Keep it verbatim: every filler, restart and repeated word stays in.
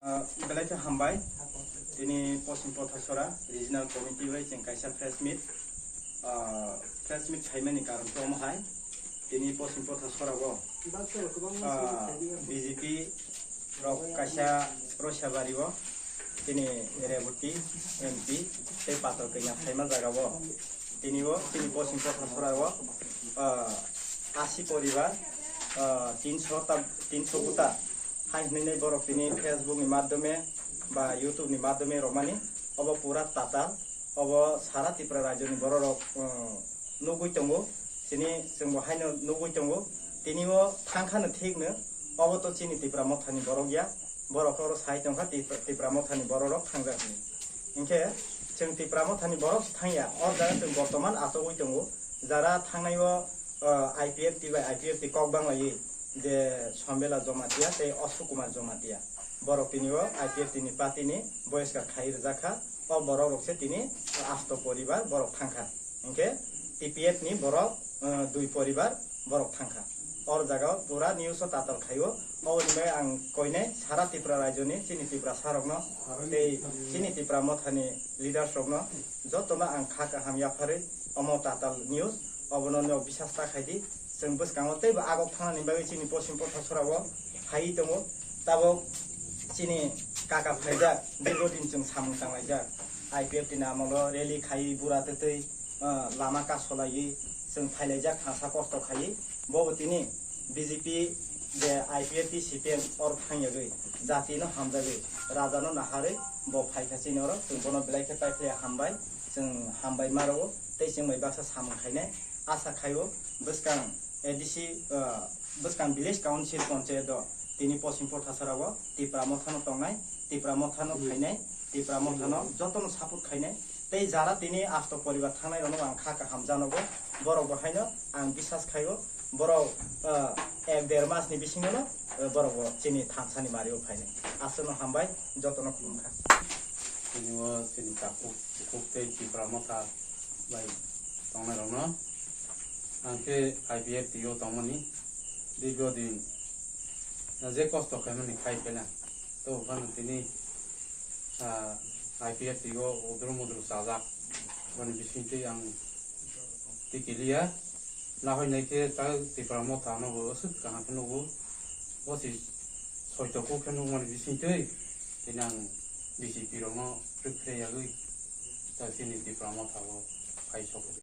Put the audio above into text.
Ah, belai khe hambai. Tini Poschim Pothasora Regional Committee bai chwng kaisa press meet, ah, press meet khaimani karon khe omo hai. Tini Poschim Pothasora o, ah, B J P rok kaisa Roisabari o tini Reboti M P tei Patal Kanya phaima jaga o. Tini o, tini Poschim Pothasora o, ah, asi poribar, ah, tinso ta, tinso kuta hai hinwi borok tini Facebook ni madhyome ba YouTube ni madhyome romani, obo pura tatal, obo sara Tripura rajyo ni borok rok, ah, nugwi tongo, chini chwngbo haino nugwi tongo, tini o thangkhano thikno, obo to chini Tipra Mothani borok ya, borok oro sai tongkha Tipra, Tipra Mothani borok rok thangjak hinwi. Hinkhe chwng Tipra Mothani borok se thangya, o jaga chwng bortoman achugwi tongo. Jara thangnai o, ah, I P F T bai I P F T kok banglaiwi je Sombela Jomatia tei Ashok Kumar Jomatia. Borok tini o I P F T ni party ni boyes ka khai rwjak kha. O borok rok se tini asto poribar borok thangkha. Hinkhe T P F ni borok, ah, dui poribar borok thangkha. Or jaga o pura news o tatal khaio. Oboni bagwi ang koinai sara Tripura rajyo ni chini Tiprasa rokno tei chini Tipra Mothani leaders rokno jotono ang kha kaham yapharwi omo tatal news obono no bisas ta khaidi. Chwng bwskango teibo agok thangnani bagwi chini Poschim Pothasora o phaiwi tongo. Tabok chini kaka phaijak, dirgo din chwng samung tanglaijak. I P F T ni amolo rally khaiwi bura twtwi, ah, lama kasolaiwi chwng phailaijak, thangsa kosto khaiwi. Bobo tini B J P je I P F T C P M or thangyagwi jatino hamjagwi, rajano naharwi bo phaikha chini oro, chwng bono belai khe paiphlaiya hambai, chwng hambai ma rwo tei chwng bai baksa samung khainai asa khaio. Bwskang A D C, ah, bwskang village council panchayat o tini Poschim Pothasora o Tipra Mothano tongnai, Tipra Mothano phainai, Tipra Mothano jotono support khainai. Tei jara tini asto poribar thangnai rokno ang kha kaham janogo, borok bo haino ang bisas khaio, borok, ah, ek der mas ni bisingo no, ah, borok bo chini thansani mario phainai. Aswkno hambai, jotono khulumkha. Tini o chini takhuk, bukhuk tei Tipra Motha bai tongnai rokno. Ang khe I P F T o tongmani dirgo din je kosto khaimani khai phela. To phano tini, ah, I P F T o udru mudru chajak. Boni bisingtwi ang tikiliya. Nahoi naikhe ta Tipra Motha no bo aswk kaham khe nugo. Bo si soito kuk khe nukmani bisingtwi. Tini ang B J P rokno rwkhreyagwi ta chini Tipra Motha o khai sok.